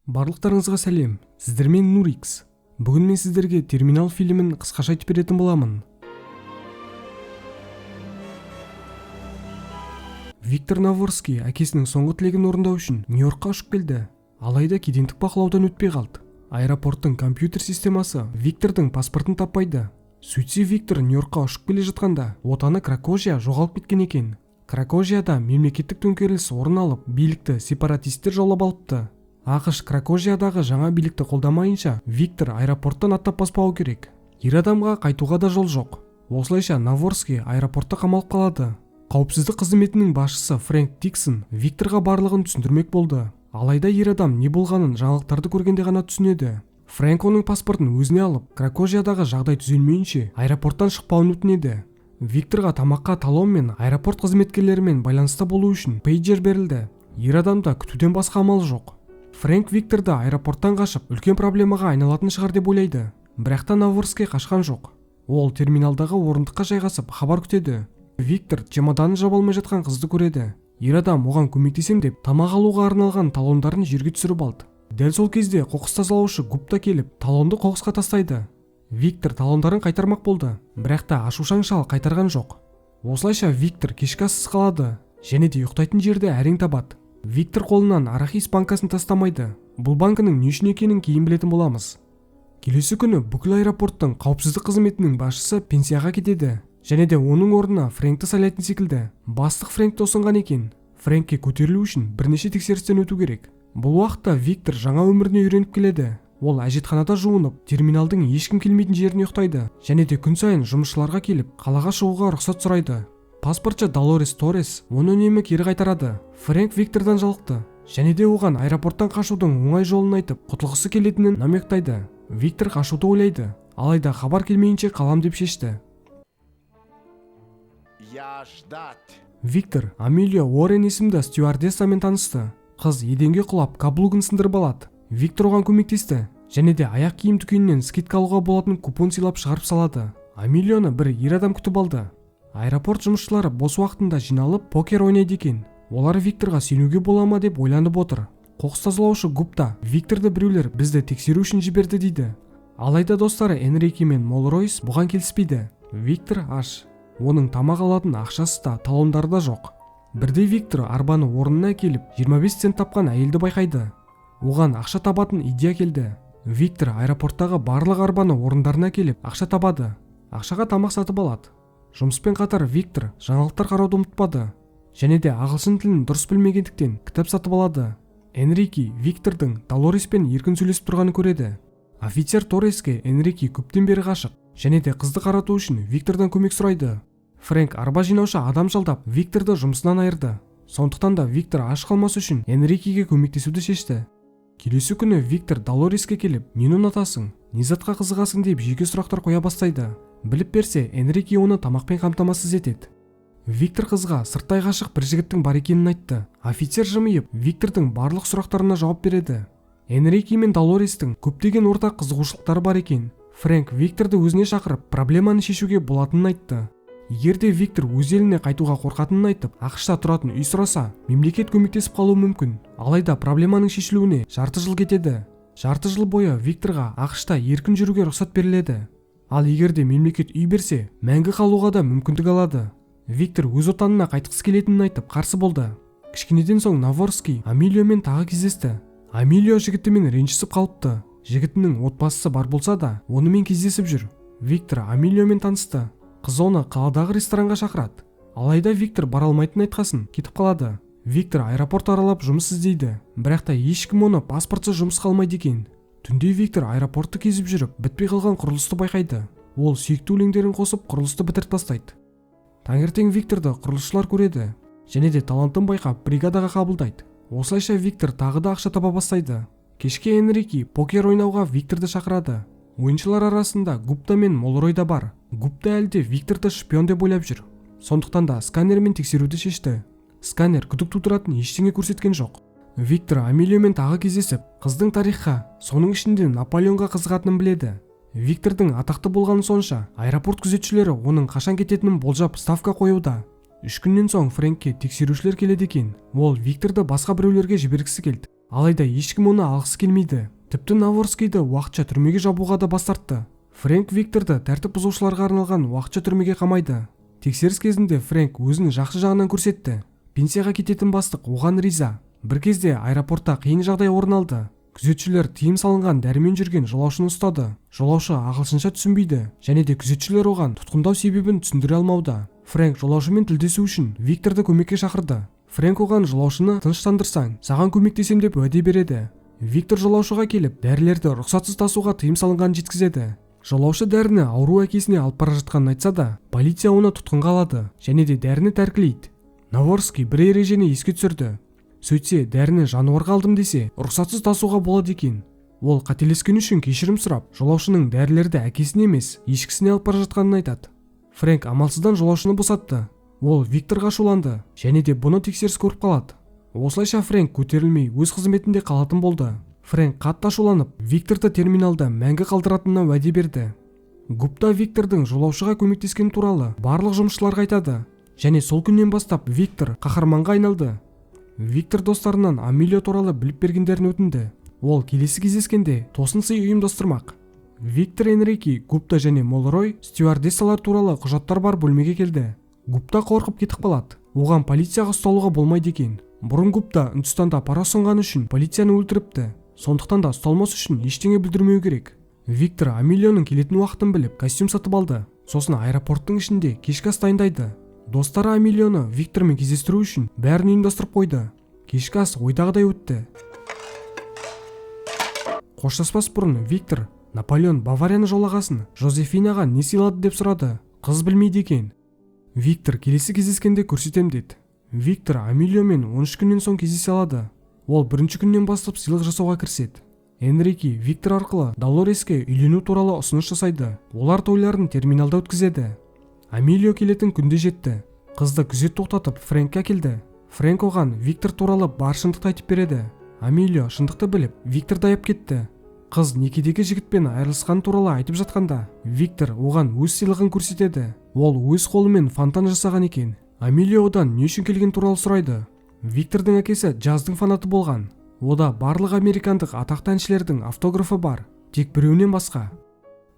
Барлықтарыңызға сәлем, сіздермен Нурикс. Бүгін мен сіздерге Терминал фильмін қысқаша айтып беретін боламын. Виктор Наворский әкесінің соңғы тілегін орындау үшін Нью-Йоркқа ұшып келді. Алайда кедендік бақылаудан өтпей қалды. Аэропорттың компьютер системасы Виктордың паспортын таппайды. Сөйтсе Виктор Нью-Йоркқа ұшып келе жатқанда отаны Кракожия жоғалып кеткен екен. Кракожияда мемлекеттік төңкеріліс орын алып, билікті сепаратистер жаулап алыпты. АҚШ Кракожиядағы жаңа билікті қолдамайынша Виктор аэропорттан аттап баспауы керек. Ер адамға қайтуға да жол жоқ. Осылайша Наворский аэропортта қамалып қалады. Қауіпсіздік қызметінің басшысы Фрэнк Диксон Викторға барлығын түсіндірмек болды. Алайда ер адам не болғанын жаңалықтарды көргенде ғана түсінеді. Фрэнк оның паспортын өзіне алып, Кракожиядағы жағдай түзелмейінше аэропорттан шықпауын өтінеді. Викторға тамаққа талон мен аэропорт қызметкерлерімен байланыста болу үшін пейджер берілді. Ер адамда күтуден басқа амал жоқ. Фрэнк Викторды аэропорттан қашып, үлкен проблемаға айналатын шығар деп ойлайды. Бірақ та Наворский қашқан жоқ. Ол терминалдағы орындыққа жайғасып, хабар күтеді. Виктор чемоданын жаба алмай жатқан қызды көреді. Ер адам оған көмектесем деп тамақ алуға арналған талондарын жерге түсіріп алды. Дәл сол кезде қоқыс тазалаушы Гупта келіп, талонды қоқысқа тастайды. Виктор талондарын қайтармақ болды, бірақ та ашушаң шал қайтарған жоқ. Осылайша Виктор кешкі ассыз қалады, және де ұйықтайтын жерді әрең табады. Виктор қолынан арахис банкасын тастамайды. Бұл банкінің не үшін екенін кейін білетін боламыз. Келесі күні бүкіл аэропорттың қауіпсіздік қызметінің басшысы пенсияға кетеді. Және де оның орнына Фрэнкті сайлайтын секілді. Бастық Фрэнкті ұсынған екен. Фрэнкке көтерілу үшін бірнеше тексерістен өту керек. Бұл уақытта Виктор жаңа өміріне үйреніп келеді. Ол әжетханада жуынып, терминалдың ешкім келмейтін жеріне ұйықтайды. Және де күн сайын жұмысшыларға келіп, қалаға шығуға рұқсат сұрайды. Паспортшы Долорес Торрес оны үнемі кері қайтарады. Фрэнк Виктордан жалықты. Және де оған аэропорттан қашудың оңай жолын айтып, құтылғысы келетінін намектайды. Виктор қашуды ойлайды. Алайда хабар келмейінше қалам деп шешті. Я ждать. Виктор Амелия Уоррен есімді стюардессамен танысты. Қыз еденге құлап, каблугін сындырып алады. Виктор оған көмектесті. Және де аяқ киім дүкенінен скидка алуға болатын купон сыйлап шығарып салады. Амелияны бір ер адам күтіп алды. Аэропорт жұмысшылары бос уақытында жиналып покер ойнайды екен. Олар Викторға сенуге бола ма деп ойланып отыр. Қоқыс тазалаушы Гупта Викторды біреулер бізді тексеру үшін жіберді дейді. Алайда достары Энрике мен Молройс бұған келіспейді. Виктор аш. Оның тамақ алатын ақшасы да, талондары да жоқ. Бірде Виктор арбаны орнына келіп, 25 цент тапқан әйелді байқайды. Оған ақша табатын идея келді. Виктор аэропорттағы барлық арбаны орындарына келіп, ақша табады. Ақшаға тамақ сатып алады. Жұмыспен қатар Виктор жаңалықтар қарауды ұмытпады. Және де ағылшын тілін дұрыс білмегендіктен кітап сатып алады. Энрике Виктордың Долореспен еркін сөйлесіп тұрғанын көреді. Офицер Торреске Энрике көптен бері ғашық. Және де қызды қарату үшін Виктордан көмек сұрайды. Фрэнк арба жинаушы адам жалдап Викторды жұмысынан айырды. Сондықтан да Виктор аш қалмас үшін Энрикеге көмектесуді шешті. Келесі күні Виктор Долореске келіп, нені ұнатасың, не затқа қызығасың деп жеке сұрақтар қоя бастайды. Біліп берсе, Энрике оны тамақпен қамтамасыз етеді. Виктор қызға сырттай ғашық бір жігіттің бар екенін айтты. Офицер жымиып, Виктордың барлық сұрақтарына жауап береді. Энрике мен Долорестің көптеген ортақ қызығушылықтары бар екен. Фрэнк Викторды өзіне шақырып, проблеманы шешуге болатынын айтты. Егер де Виктор өз еліне қайтуға қорқатынын айтып, АҚШ-та тұратын үй сұраса, мемлекет көмектесіп қалуы мүмкін. Алайда проблеманың шешілуіне жарты жыл кетеді. Жарты жыл бойы Викторға АҚШ-та еркін жүруге рұқсат беріледі. Ал егер де мемлекет үй берсе, мәңгі қалуға да мүмкіндік алады. Виктор өз отанына қайтқысы келетінін айтып, қарсы болды. Кішкенеден соң Наворский Амелиомен тағы кездесті. Амелио жігітімен ренжісіп қалыпты. Жігітінің отбасысы бар болса да, онымен кездесіп жүр. Виктор Амелиомен танысты. Қыз оны қаладағы ресторанға шақырады. Алайда Виктор бара алмайтынын айтқасын, кетіп қалады. Виктор аэропорт аралап жұмыс іздейді. Бірақ та ешкім оны паспортсыз жұмысқа алмайды екен. Түнде Виктор аэропортты кезіп жүріп, бітпей қалған құрылысты байқайды. Ол сүйікті өлеңдерін қосып, құрылысты бітіріп тастайды. Таңертең Викторды құрылысшылар көреді. Және де талантын байқап, бригадаға қабылдайды. Осылайша Виктор тағы да ақша таба бастайды. Кешке Энрике покер ойнауға Викторды шақырады. Ойыншылар арасында Гупта мен Молрой да бар. Гупта әлі де Викторды шпион деп ойлап жүр. Сондықтан да сканермен тексеруді шешті. Сканер күдік тудыратын ештеңе көрсеткен жоқ. Виктор Амелиомен тағы кездесіп, қыздың тарихқа, соның ішінде Наполеонға қызығатынын біледі. Виктордың атақты болғаны сонша, аэропорт күзетшілері оның қашан кететінін болжап ставка қоюда. 3 күннен соң Фрэнкке тексерушілер келеді екен. Ол Викторды басқа біреулерге жібергісі келді. Алайда ешкім оны алғысы келмейді. Тіпті Наворскийді уақытша түрмеге жабуға да бас тартты. Фрэнк Викторды тәртіп бұзушыларға арналған уақытша түрмеге қамайды. Тексеріс кезінде Фрэнк өзін жақсы жағынан көрсетті. Пенсияға кететін бастық оған риза. Бір кезде аэропортта қиын жағдай орын алды. Күзетшілер тыйым салынған дәрімен жүрген жолаушыны ұстады. Жолаушы ағылшынша түсінбейді және де күзетшілер оған тұтқындау себебін түсіндіре алмауда. Фрэнк жолаушымен тілдесу үшін Викторды көмекке шақырды. Фрэнк оған жолаушыны тыныштандырсаң, саған көмектесем деп уәде береді. Виктор жолаушыға келіп, дәрілерді рұқсатсыз тасуға тыйым салынғанын жеткізеді. Жолаушы дәріні ауру әкесіне алып бара жатқанын айтса да, полиция оны тұтқынға алады және де дәріні тәркілейді. Наворский бір ережені еске түсірді. Сөйтсе, дәріні жануарға алдым десе, рұқсатсыз тасуға болады екен. Ол қателескені үшін кешірім сұрап, жолаушының дәрілерді әкесіне емес, ешкісіне алып бара жатқанын айтады. Фрэнк амалсыздан жолаушыны босатты. Ол Викторға ашуланды және де бұны тексеріс көріп қалады. Осылайша Фрэнк көтерілмей өз қызметінде қалатын болды. Фрэнк қатты ашуланып, Викторды терминалда мәңгі қалдыратынына уәде берді. Гупта Виктордың жолаушыға көмектескені туралы барлық жұмысшыларға айтады. Және сол күннен бастап Виктор қаһарманға айналды. Виктор достарынан Амелио туралы біліп бергендерін өтінді. Ол келесі кездескенде тосын сый ұйымдастырмақ. Виктор Энрике, Гупта және Молрой стюардессалар туралы құжаттар бар бөлмеге келді. Гупта қорқып кетіп қалады. Оған полицияға ұсталуға болмайды екен. Бұрын Гупта Үндістанда пара ұсынғаны үшін полицияны өлтіріпті. Сондықтан да ұсталмас үшін ештеңе бүлдірмеу керек. Виктор Амелионың келетін уақытын біліп, костюм сатып алды. Сосын аэропорттың ішінде кешкі ас дайындайды. Достары Амелионы Виктормен кездестіру үшін бәрін ұйымдастырып қойды. Кешкі ас ойдағыдай өтті. Қоштаспас бұрын Виктор Наполеон Баварияны жолағасын Жозефинаға не сыйлады деп сұрады. Қыз білмейді екен. Виктор келесі кездескенде көрсетем деді. Виктор Амелионмен 13 күннен соң кездесе алады. Ол бірінші күннен бастап сыйлық жасауға кіріседі. Энрике Виктор арқылы Долореске үйлену туралы ұсыныс жасайды. Олар тойларын терминалда өткізеді. Амелио келетін күнде жетті. Қызды күзет тоқтатып Фрэнкке әкелді. Фрэнк оған Виктор туралы бар шындықты айтып береді. Амелио шындықты біліп, Викторды аяп кетті. Қыз некедегі жігітпен айырылысқаны туралы айтып жатқанда, Виктор оған өз сыйлығын көрсетеді. Ол өз қолымен фонтан жасаған екен. Амелио одан не үшін келген туралы сұрайды. Виктордың әкесі джаздың фанаты болған. Ода барлық американдық атақты әншілердің автографы бар, тек біреуінен басқа.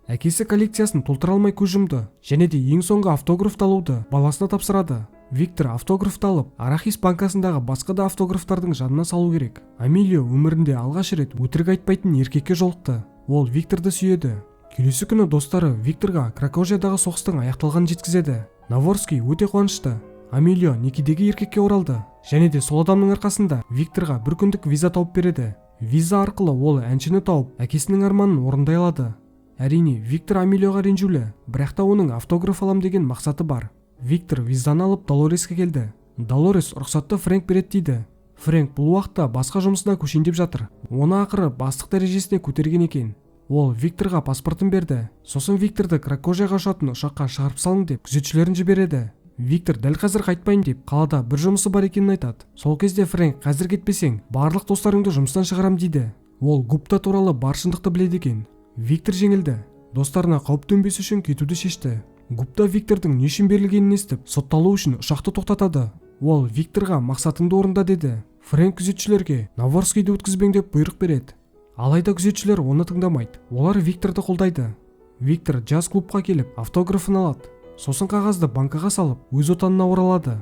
Әкесі коллекциясын толтыра алмай көз жұмды және де ең соңғы автографты алуды баласына тапсырады. Виктор автографты алып, арахис банкасындағы басқа да автографтардың жанына салу керек. Амелио өмірінде алғаш рет өтірік айтпайтын еркекке жолықты. Ол Викторды сүйеді. Келесі күні достары Викторға Кракожиядағы соғыстың аяқталғанын жеткізеді. Наворский өте қуанышты. Амелио некедегі еркекке оралды және де сол адамның арқасында Викторға бір күндік виза тауып береді. Виза арқылы ол әншіні тауып, әкесінің арманын орындай алады. Әрине, Виктор Амелиоға ренжулі, бірақ та оның автограф алам деген мақсаты бар. Виктор визаны алып Долореске келді. Долорес рұқсатты Фрэнк береді дейді. Фрэнк бұл уақытта басқа жұмысына көшейін деп жатыр. Оны ақыры бастық дәрежесіне көтерген екен. Ол Викторға паспортын берді. Сосын Викторды Кракожияға ұшатын ұшаққа шығарып салың деп күзетшілерін жібереді. Виктор дәл қазір қайтпайын деп қалада бір жұмысы бар екенін айтады. Сол кезде Фрэнк қазір кетпесең, барлық достарыңды жұмыстан шығарам дейді. Ол Гупта туралы бар шындықты біледі екен. Виктор жеңілді. Достарына қауіп төнбес үшін кетуді шешті. Гупта Виктордың не үшін берілгенін естіп, сотталу үшін ұшақты тоқтатады. Ол Викторға мақсатыңды орында деді. Фрэнк күзетшілерге Наворскийді өткізбең деп бұйрық береді. Алайда күзетшілер оны тыңдамайды. Олар Викторды қолдайды. Виктор джаз клубқа келіп автографын алады. Сосын қағазды банкаға салып, өз отанына оралады.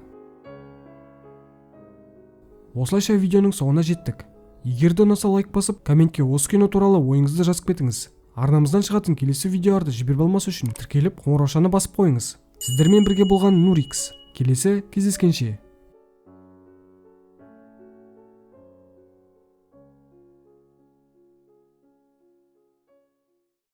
Осылайша видеоның соңына жеттік. Егер де ұнаса лайк басып, комментке осы кино туралы ойыңызды жазып кетіңіз. Арнамыздан шығатын келесі видеоларды жіберіп алмас үшін тіркеліп, қоңыраушаны басып қойыңыз. Сіздермен бірге болған Нурикс. Келесі кездескенше.